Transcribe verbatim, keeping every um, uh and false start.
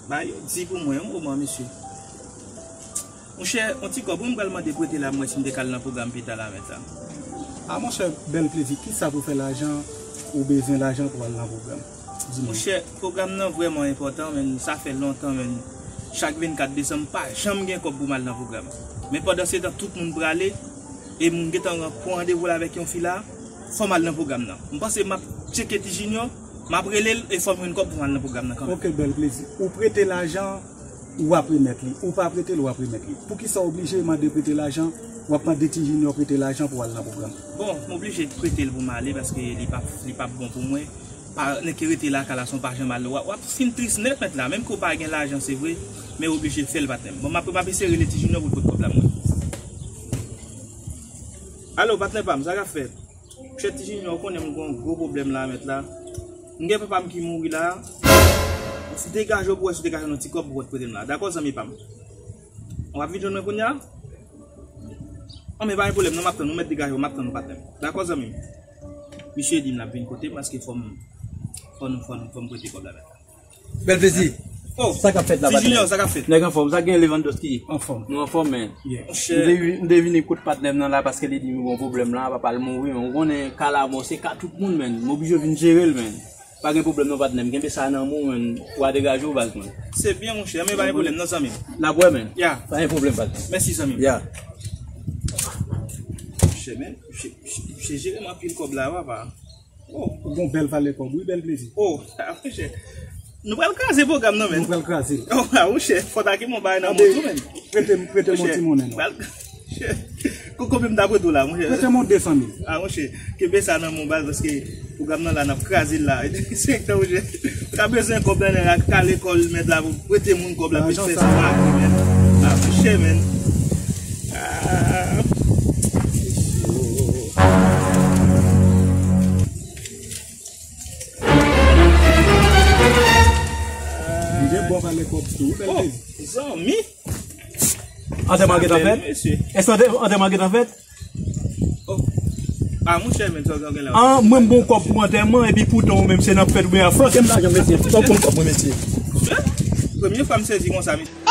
Ba yo di pou mwen yon moman, mesye. Monchè, yon ti kòb, wi, m pral mande prete la, m wè si m te ka al nan pwogram pita la, mèt la. A monchè, Bèl Plezi, kisa pou fè lajan, ou bezwen lajan pou al nan pwogram? Di m. Monchè, pwogram nan vrèman enpòtan, men sa fè lontan, men chak vennkat desanm, m pa janm gen kòb pou m al nan pwogram. Men pandan se tan, tout moun prale, e m gentan pran randevou la avèk yon fi la, fò m al nan pwogram nan. M panse m ap tcheke Ti Junior, m ap rele l, e fò m jwenn kòb pou m al nan pwogram nan kanmenm. Ok, Bèl Plezi. Ou prete lajan, w ap remèt li. Ou pa prete l, w ap remèt li. Poukisa w oblije mande prete lajan, w ap mande Ti Junior prete lajan pou w al nan pwogram? Bon, m oblije prete l pou m ale, paske li p ap, li p ap bon pou mwen. Pa, nèg ki rete lakay la, se yon pa janm al. W ap, w ap fin tris nèt, mèt la. Menm ke w pa gen lajan, se vre, men w oblije fè l, patnè m. Bon, m ap, m ap eseye rele Ti Junior pou l pot kòb la, mwen. Alo, patnè pa m, sa k ap fèt? Monchè, Ti Junior, ou konnen m gen yon gwo pwoblèm la, mèt la. M gen papa m ki mouri la. Si w degaje w pou wè si w te ka jwenn yon ti kòb pou w prete m la. Dakò, zanmi pa m? W ap vin jwenn mwen kounye a? An, men pa gen pwoblèm, non, m ap tann ou, mèt degaje w, m ap tann ou, patnè m. Dakò, zanmi m? Misye di m l ap vin kote m, paske fò m, fò nou, fò nou, fò m prete kòb la, mèt la. Bèl Plezi. Oh, sa k ap fèt la, Ti Junior, sa k ap fèt? Nèg anfòm, sa gen Lewandowski? Anfòm. Nou anfòm, men. Yeah. Monchè. M te vi-, m te vini kot patnè m nan la paske li di m gon pwoblèm la, papa l mouri, men ou konnen ka la mò se ka tout moun, men. M oblije vin jere l, men. Pa gen pwoblèm non, patnè m. Kenbe sa nan men w, men. W a degaje w, baz, mwen. Se byen, monchè, men pa gen pwoblèm non, zanmi m. N ap wè, men. Yeah. Pa gen pwoblèm, patnè. Mèsi, zanmi m. Yeah. Monchè, men, monchè, monchè, monchè jere m anpil kòb la, papa. Oh. Ou gon bèl valè kòb, wi, Bèl Plezi. Oh, ah, monchè. Nou pral kraze pwogram nan, men. Nou pral kraze l. Oh, ah, monchè, fò ta gen yon bagay nan men w tou, men. Prete m, prete m yon ti monnen, non. Pral, monchè, ko-, konbyen m ta prete w la, monchè? Prete m yon de san mil. Ah, monchè, kenbe sa nan men w, baz, paske pwogram nan la, n ap kraze l la. Se tan, monchè. Ou ta bezwen kòb nan, la, ka lekòl, mèt la, pou prete moun kòb la, pou fè sa, men. Ah, monchè, men. Ah. M gen bon valè kòb tou, wi, Bèl Plezi. Oh, zanmi. Antèman gentan fèt? Èske antè-, antèman gentan fèt? Oh. Ah, monchè, men sa w gen la. Ah, mwen m bon kòb pou antèman, epi poutan ou menm se nan fèt ou byen a flanke m lajan, mesye. Sa w konn kòb mwen, mesye? Monchè, premye fwa m sezi konsa, mesye.